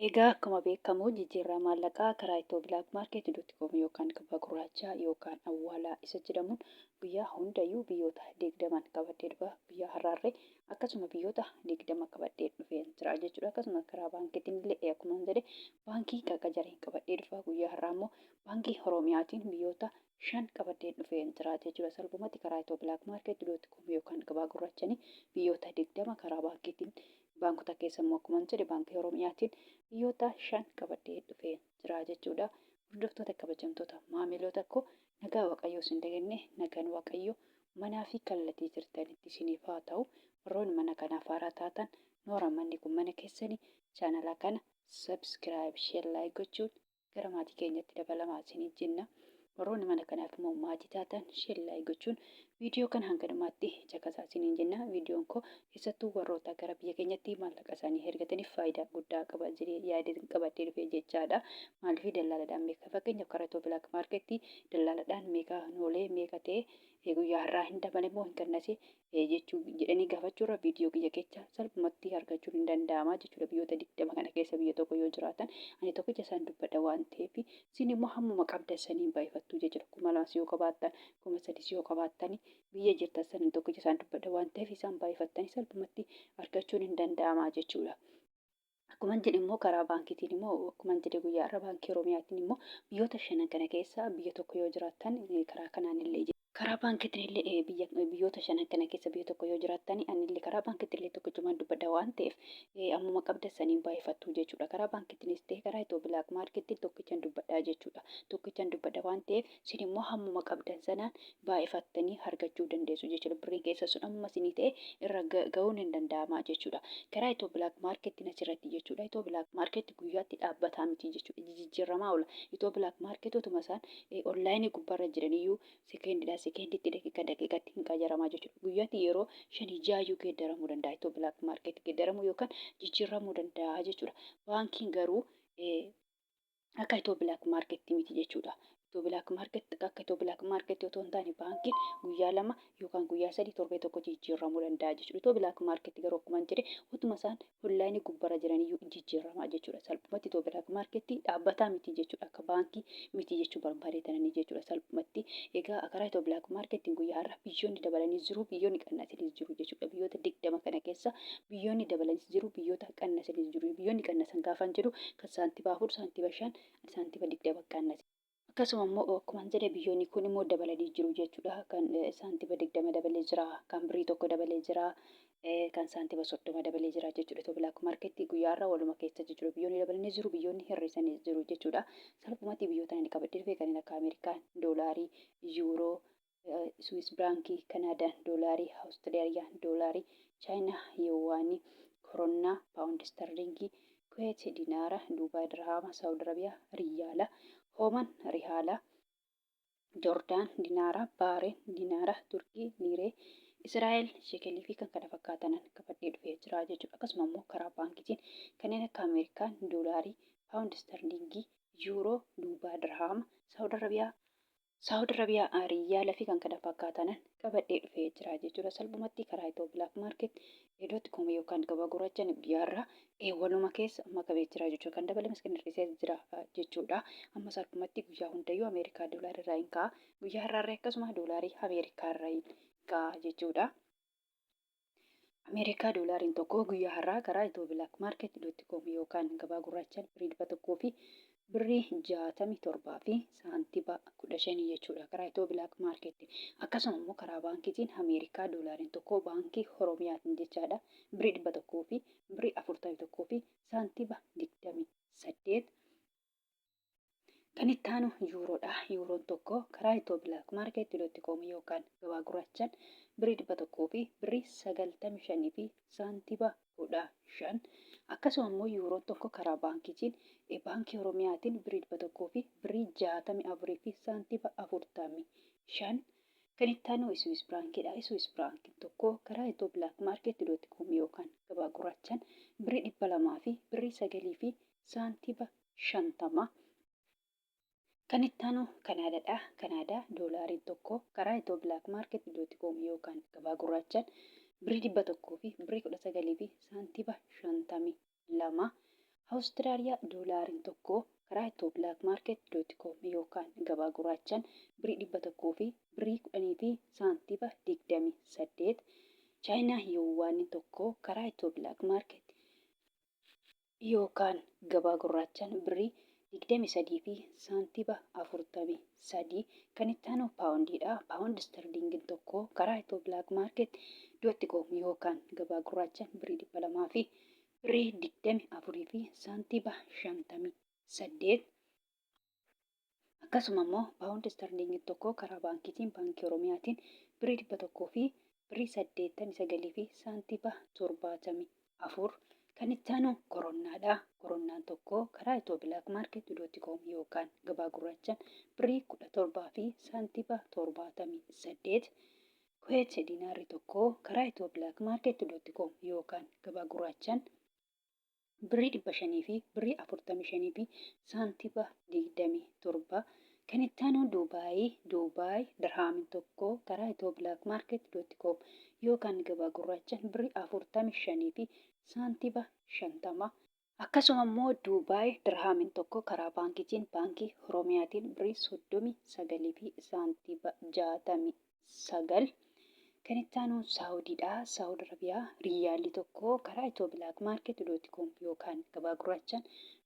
Egaa akkuma beekamu jijjiirraa maallaqaa karaa Ethio Black Market dot com yookaan Gabaa Gurraachaa yookaan Awwaalaa isa jedhamuun guyyaa hundayyuu biyyoota 20n qabadhee dhufa. Guyyaa har'aarree akkasuma biyyoota 20 qabadhee dhufeen jira jechuudha. Akkasuma karaa baankiitiin illee akkuma jedhe baankii qaqajareen qabadhee dhufa. Guyyaa har'aa immoo baankii Oromiyaatiin biyyoota 5 qabadheen dhufeen jira jechuudha. Salphumatti karaa Ethio Black Market dot com yookaan Gabaa Gurraachanii biyyoota 20 karaa baankiitiin baankota keessa immoo akkuma jedhe baankii Oromiyaatiin biyyoota 5 qabadhee dhufeen jira jechuudha. Hordoftoota kabajamtoota maamiloota koo, nagaa Waaqayyoo isin daganne, nagaan Waaqayyoo manaa fi kallattii jirtanitti isiniif haa ta'u. Warroonni mana kanaaf haaraa taatan, noora, manni kun mana keessanii, chaanala kana subscribe, share, like gochuun gara maatii keenyatti dabalamaa isiniin jenna. Warroonni mana kanaaf immoo maatii taatan, share, like gochuun viidiyoo kana hanga dhumaatti caqasaa isiniin jenna. Viidiyoon koo keessattuu warroota gara biyya keenyatti maallaqa isaanii ergataniif faayidaa guddaa qaba jedhee yaadee qabadhee dhufe jechaadha. Maaliif dallaaladhaan meeqa, fakkeenyaaf karaa Ethio Black Market dallaaladhaan meeqa noolee, meeqa ta'e, guyyaa har'aa hin dabale moo hin qannase jechuu jedhanii gaafachuurra viidiyoo kiyya keessa salphumatti argachuun hin danda'ama jechuudha. Biyyoota 20 kana keessa biyya tokko yoo jiraatan, ani tokkicha isaan dubbadha waan ta'eef, isin immoo hammuma qabdan saniin baay'ifattu jechuudha. 2000 yoo qabaattan, 3000 yoo qabaattan, biyya jirtan saniin tokkicha isaan dubbadha waan ta'eef, isaan baay'ifattanii salphumatti argachuun hin danda'ama jechuudha. Akkuma jedhe immoo karaa baankiitiin immoo, akkuma jedhe guyyaa irra baankii Oromiyaatiin immoo biyyoota shanan kana keessa biyya tokko yoo jiraattan, karaa kanaan illee karaa baankiitiin illee biyya biyyoota shanan kana keessa biyya tokko yoo jiraattan, ani illee karaa baankiitiin illee tokkichumaan dubbadha waan ta'eef, ammuma qabdan saniin baay'ifattu jechuudha. Karaa baankiitiinis ta'e karaa Ethio Black Marketiin tokkichan dubbadha jechuudha. Tokkichan dubbadha waan ta'eef, isin immoo hammuma qabdan sanaan baay'ifattanii argachuu dandeessu jechuudha. Birriin keessa sun amma isinii ta'e irra ga'uun hin danda'ama jechuudha. Karaa Ethio Black Marketiin asirratti jechuudha. Ethio Black Market guyyaatti dhaabbataa miti jechuudha. Jijjiiramaa oola. Ethio Black Market utuma isaan onlaayinii gubbaarra jiraniyyuu sekeendidhaa sekeenditti, daqiiqa daqiiqatti hin qajaramaa jechuudha. Guyyaatti yeroo shanii ja'ayyuu geeddaramuu danda'a. Ethio Black Market geeddaramuu yookaan jijjiiramuu danda'a jechuudha. Baankiin garuu akka Ethio Black Market miti jechuudha. Ethio Black Market akka Ethio Black Market otoo hin taane, baankiin guyyaa 2 yookaan guyyaa 3, torbee tokko jijjiiramuu danda'a jechuudha. Ethio Black Market garuu akkuma jedhe utuma isaan onlaayinii gubbarra jiraniyyuu jijjiiramaa jechuudha. Salphumatti Ethio Black Market dhaabbataa miti jechuudha. Akka baankii miti jechuu barbaadeetananii jechuudha salphumatti. Egaa karaa Ethio Black Market guyyaa har'a biyyoonni dabalanii jiru, biyyoonni qannasanis jiru jechuudha. Biyyoota 20 kana keessa biyyoonni dabalanis jiru, biyyoota qannasanis jiru. Biyyoonni qannasan gaafan jedhu kan saantiba 4, saantiba 5, saantiba 20 qannase. Akkasuma immoo akkuma jedhe biyyoonni kun immoo dabalanii jiru jechuudha. Kan saantiba 20 dabalee jira, kan birrii 1 dabalee jira, kan saantiba 30 dabalee jira jechuudha. Ethio Black Market guyyaa har'a waluma keessa jechuudha. Biyyoonni dabalanii jiru, biyyoonni hir'isanii jiru jechuudha. Salphumatti biyyoota inni qabadhee dhufe kanneen akka Ameerikaa, doolaarii, yuuroo, Swiss Firaankii, Kanaadaan doolaarii, Awustiraaliyaan doolaarii, Chaayinaa yuwaanii, Koronnaa, Paawundi Istarliingii, Kuweet dinaara, Duubaay dirhaama, Saawud Arabiyaa riyaala, Hooman rihaala, Joordaan dinaara, Baareen dinaara, Turkii liiree, Israa'el shekelii fi kan kana fakkaatanan qabadhee dhufee jira jechuudha. Akkasuma immoo karaa baankiitiin kanneen akka Ameerikaan doolaarii, Paawundi Istarliingii, Yuuroo, Duubaay dirhaama, Saawud Arabiyaa Saawud Arabiyaa riyaala fi kan kana fakkaatanan qabadhee dhufee jira jechuudha. Salphumatti karaa Ethio Black Market dot com yookaan gabaa gurraachaan guyyaarraa waluma keessa makamee jira jechuudha. Kan dabalames kan hir'isee jira jechuudha. Amma salphumatti guyyaa hundayyuu Ameerikaa doolaarri irraa hin ka'a. Guyyaa har'aarree akkasuma doolaarii Ameerikaa irraa hin ka'a jechuudha. Ameerikaa doolaariin tokko guyyaa har'aa karaa Ethio Black Market dot com yookaan gabaa gurraachaan birrii 100 fi birrii 67 fi saantiba 15 jechuudha karaa Ethio Black Market. Akkasuma immoo karaa baankiitiin Ameerikaa doolaariin tokko baankii Oromiyaatiin jechaadha birrii 100 fi birrii 41 fi saantiba 28. Kan itti aanu yuuroodha. Yuuroon tokko karaa Ethio Black Market dot com yookaan gabaa gurraachaan birrii 100 fi birrii 95 fi saantiba 15. Akkasuma immoo yuuroon tokko karaa baankiitiin baankii Oromiyaatiin birrii 100 fi birrii 64 fi saantiba 45. Kan itti aanu Swiss Firaankiidha. Swiss Firaankiin tokko karaa Ethio Black Market dot com yookaan gabaa gurraachaan birrii 200 fi birrii 9 fi saantiba 50. Kan itti aanu Kanaadaadha. Kanaadaa doolaariin tokko karaa Ethio Black Market dot com yookaan gabaa gurraachaan birrii 100 fi birrii 19 fi saantiba 52. Awustiraaliyaa doolaariin tokko karaa Itiyoo Black Market dot com yookaan gabaa gurraachaan birrii 100 fi birrii 10 fi saantiba 28. Chaayinaa Yuwaaniin tokko karaa Itiyoo Black Market yookaan gabaa gurraachaan birrii 23 fi saantiba 43. Kan itti aanu paawundiidha. Paawundi istarliingiin tokko karaa Itiyoo Black Market dot com yookaan gabaa gurraachaan birrii 200 fi birrii 24 fi saantiba 58. Akkasuma immoo paawundi istarliingiin tokko karaa baankiitiin Baankii Oromiyaatiin birrii 100 fi birrii 89 fi saantiba 74. Kan itti aanu koronnaadha. Koronnaan tokko karaa Itiyoo Black Market dot com yookaan gabaa gurraachaan birrii 17 fi saantiba 78. Kuweet dinaarri tokko karaa Itiyoo Black Market dot com yookaan gabaa gurraachaan birrii 500 fi birrii 45 fi saantiba 27. Kan itti aanu Duubaay, Duubaay dirhaamiin tokko karaa Itiyoo Black Market dot com yookaan gabaa gurraachaan birrii 45 fi saantiba 50. Akkasuma immoo Duubaay dirhaamiin tokko karaa baankiitiin Baankii Oromiyaatiin birrii 39 fi saantiba 69. Kan itti aanu Saawudiidha. Saawud Arabiyaa riyyaalli tokko karaa Itiyoo Black Market dot com yookaan gabaa gurraachaan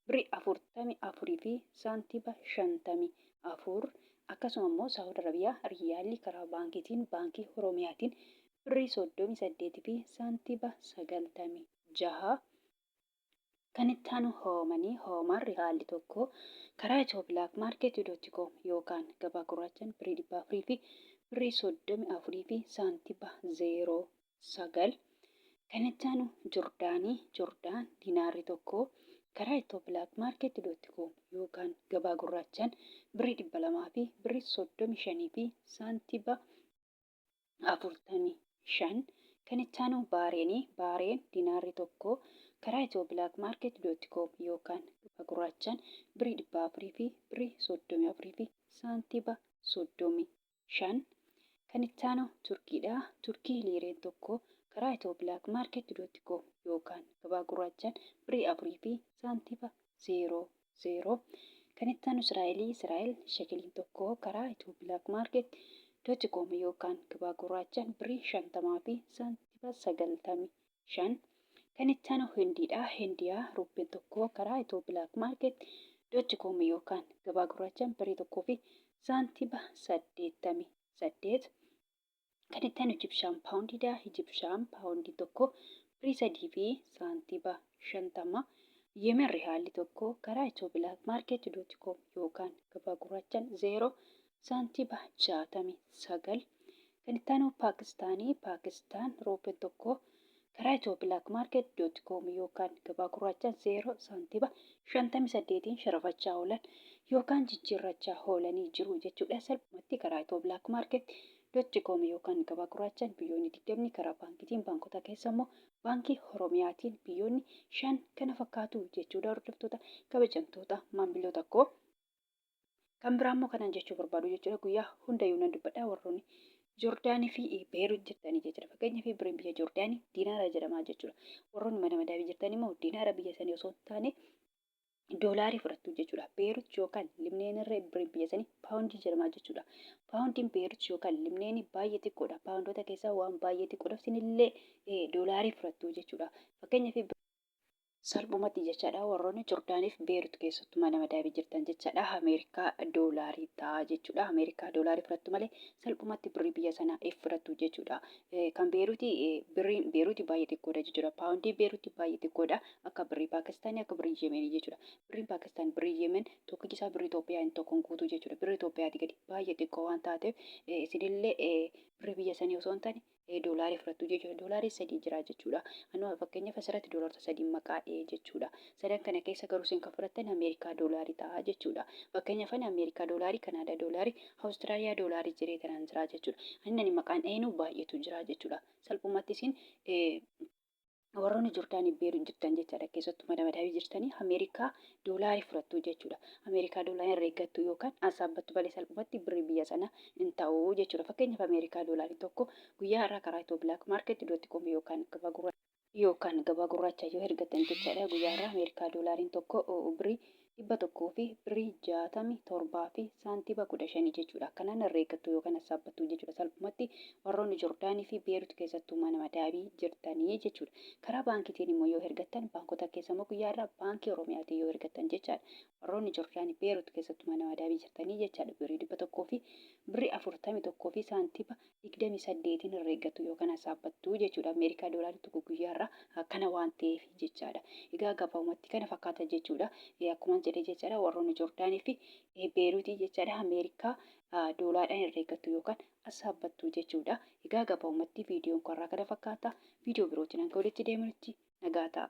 birrii 44 fi saantiba 54. Akkasuma immoo Saawud Arabiyaa riyyaalli karaa baankiitiin Baankii Oromiyaatiin birrii 38 fi saantiba 96. Kan itti aanu Hoomanii, Hoomaan rihaalli tokko karaa Itiyoo Black Market dot com yookaan gabaa gurraachaan birrii 400 fi birrii 34 fi saantiba 09. Kan itti aanu Jordaanii, Jordaan dinaarri tokko karaa Itiyoo Black Market dot com yookaan gabaa gurraachaan birrii 200 fi birrii 35 fi saantiba 45. Kan itti aanu Baareenii, Baareen dinaarri tokko karaa Itiyoo Black Market dot com yookaan gabaa gurraachaan birrii 400 fi birrii 34 fi saantiba 35. Kan itti aanu Turkiidha. Turkii liireen tokko karaa Itiyoo Black Market dot com yookaan gabaa gurraachaan birrii 4 fi saantiba 00. Kan itti aanu Israa'elii, Israa'el shekeliin tokko karaa Itiyoo Black Market dot com yookaan gabaa gurraachaan birrii 50 fi saantiba 95. Kan itti aanu Hindiidha. Hindiyaa ruuppeen tokko karaa Itiyoo Black Market dot com yookaan gabaa gurraachaan birrii 1 fi saantiba 88. Kan itti aanu Ijibshaan paawundiidha. Ijibshaan paawundii tokko birrii 3 fi saantiba 50. Yemen rihaalli tokko karaa Itiyoo Black Market dot com yookaan gabaa gurraachaan 0 saantiba 69. Kan itti aanu Paakistaanii, Paakistaan ruupiin tokko karaa Itiyoo Black Market dot com yookaan gabaa gurraachaan 0 saantiba 58 sharafachaa oolan yookaan jijjiirrachaa oolanii jiru jechuudha. Salphumatti karaa Itiyoo Black Market dot com yookaan gabaa gurraachaan biyyoonni 20 karaa baankiitiin baankota keessa immoo Baankii Oromiyaatiin biyyoonni 5 kana fakkaatu jechuudha hordoftoota kabajamtoota maammiloota koo. Kan biraa immoo kanan jechuu barbaadu jechuudha guyyaa hundayyuu nan dubbadha warroonni Joordaanii fi Beerut jirtanii jechuudha. Fakkeenyaaf birriin biyya Joordaanii diinaara jedhama jechuudha. Warroonni mana madaamii jirtan immoo diinaara biyya sanii osoo hin taane doolaarii fudhattu jechuudha. Beerut yookaan Libneen irra birriin biyya sanii paawundii jedhama jechuudha. Paawundiin Beerut yookaan Libneenii baay'ee xiqqoodha. Paawundoota keessaa waan baay'ee xiqqoodha. Isinillee doolaarii fudhattu jechuudha. Fakkeenyaaf salphumatti jechaadha warroonni Jordaaniif Beerut keessattuu mana madaamii jirtan jechaadha Ameerikaa doolaarii ta'a jechuudha. Ameerikaa doolaarii fudhattu malee salphumatti birrii biyya sanaa if fudhattu jechuudha. Kan Beeruti birriin Beeruti baay'ee xiqqoodha jechuudha. Paawundii Beeruti baay'ee xiqqoodha. Akka birrii Paakistaanii akka birrii Yemenii jechuudha. Birriin Paakistaan birrii Yemen tokkichi isaa birrii Itoophiyaa hin tokkoon guutuu jechuudha. Birrii Itoophiyaatii gadi baay'ee xiqqoo waan taateef isinillee birrii biyya sanii osoo hin taane doolaarii fudhattu jechuudha. Doolaarii 3 jira jechuudha. Anuu fakkeenyaaf asirratti doolaarota 3 maqaa dha'ee jechuudha. Sadan kana keessa garuu isin kan fudhattan Ameerikaa doolaarii ta'a jechuudha. Fakkeenyaaf ani Ameerikaa doolaarii, Kanaadaa doolaarii, Awustiraaliyaa doolaarii jiree tanaan jira jechuudha. Ani nani maqaan dha'eenuu baay'eetu jira jechuudha. Salphumatti isin warroonni Jordaanii Beerut jirtan jechaadha. Keessattuu mana madaamii jirtanii Ameerikaa doolaarii fudhattu jechuudha. Ameerikaa doolaarii herreeggattu yookaan asaabbattu malee salphumatti birrii biyya sana hin ta'u jechuudha. Fakkeenyaaf Ameerikaa doolaarii tokko guyyaa har'aa karaa Itiyoo Black Market dot com yookaan gabaa gurra Yookaan gabaa gurraacha yoo ergatan jechaadha, guyyaa irraa Ameerikaa doolaariin tokko birrii 100 fi birrii 67 fi saantiba 15 jechuudha. Akkanaan herreeggattu yookaan hassaabbattu jechuudha. Salphumatti warroonni Jordaanii fi Beerut keessattuu mana madaabii jirtanii jechuudha. Karaa baankiitiin immoo yoo ergattan, baankota keessa immoo guyyaa irraa Baankii Oromiyaatiin yoo ergattan jechaadha. Warroonni Jordaanii Beerut keessattuu mana madaabii jirtanii jechaadha. Birrii 100 fi birrii 41 fi saantiba 28n herreeggattu yookaan hasaabbattu jechuudha. Ameerikaa doolaarri tokko guyyaarra akkana waan ta'eef jechaadha. Egaa gabaabumatti kana fakkaata jechuudha. Akkuma jedhe jechaadha, warroonni Jordaanii fi Beeruutii jechaadha Ameerikaa doolaadhaan herreeggattu yookaan hasaabbattu jechuudha. Egaa gabaabumatti viidiyoon karraa kana fakkaata. Viidiyoo birootiin hanga walitti deemnutti nagaa ta'a.